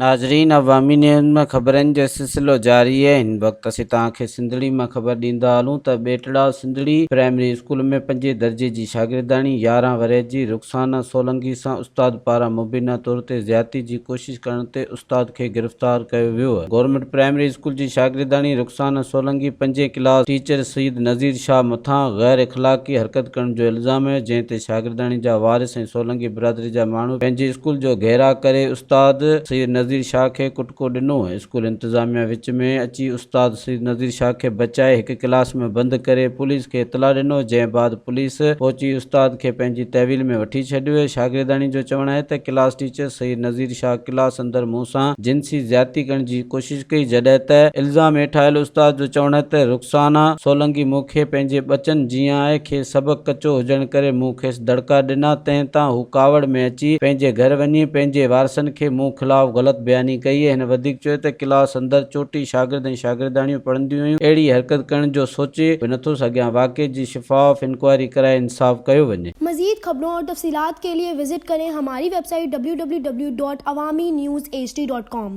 ناظرين عوامي نيوز ۾ خبرن جو سلسلو جاري آهي هن وقت اسين توهان کي سنڌڙي مان خبر ڏيندا هلون ته ٻيٽڙا سنڌڙي پرائمري اسڪول ۾ پنجين درجي جي شاگرداڻي 11 ورهيه جي رخسانه سولنگي سان استاد پاران مبينا طور تي زيادتي جي ڪوشش ڪرڻ تي استاد کي گرفتار ڪيو ويو گورنمينٽ پرائمري اسڪول جي شاگرداڻي رخسانه سولنگي پنجين ڪلاس ٽيچر سيد نذير شاهه مٿان غير اخلاقي حرڪت ڪرڻ جو الزام هنيو جنهن تي شاگرداڻي جا وارث ۽ سولنگي برادري جا ماڻهو پنهنجي اسڪول جو گهيراء ڪري استاد سيد نذير شاهه کي ڪٽڪو ڏنو. اسڪول انتظاميا وچ ۾ اچي استاد سيد نذير شاهه کي بچائي هڪ ڪلاس ۾ بند ڪري پوليس کي اطلاع ڏنو جنهن بعد پوليس پهچي استاد کي پنهنجي تحويل ۾ وٺي ڇڏيو. شاگرداڻي جو چوڻ آهي ته class teacher Syed Nazir Shah class اندر مون سان جنسي زيادتي ڪرڻ جي ڪوشش ڪئي جڏهن ته الزام هيٺ آيل استاد جو چوڻ آهي ته رخسانه سولنگي مون کي پنهنجي ٻچن جيان آهي کيس سبق ڪچو هجڻ ڪري مون کيس دڙڪا ڏنا، تنهن تان هو ڪاوڙ ۾ اچي پنهنجي گهر وڃي پنهنجي وارثن کي مون خلاف غلط بياني ڪئي. هن وڌيڪ چيو ته ڪلاس اندر چوٽيهه شاگرد ۽ شاگردياڻيون پڙهنديون هيون، اهڙي حرڪت ڪرڻ جو سوچي به نٿو سگهيان، واقعي جي شفاف انڪوائري ڪرائي انصاف ڪيو وڃي. مزيد خبرون اور تفصيلات کے لئے وزٽ ڪرين ھماري web site www.awamiNewsHD.com.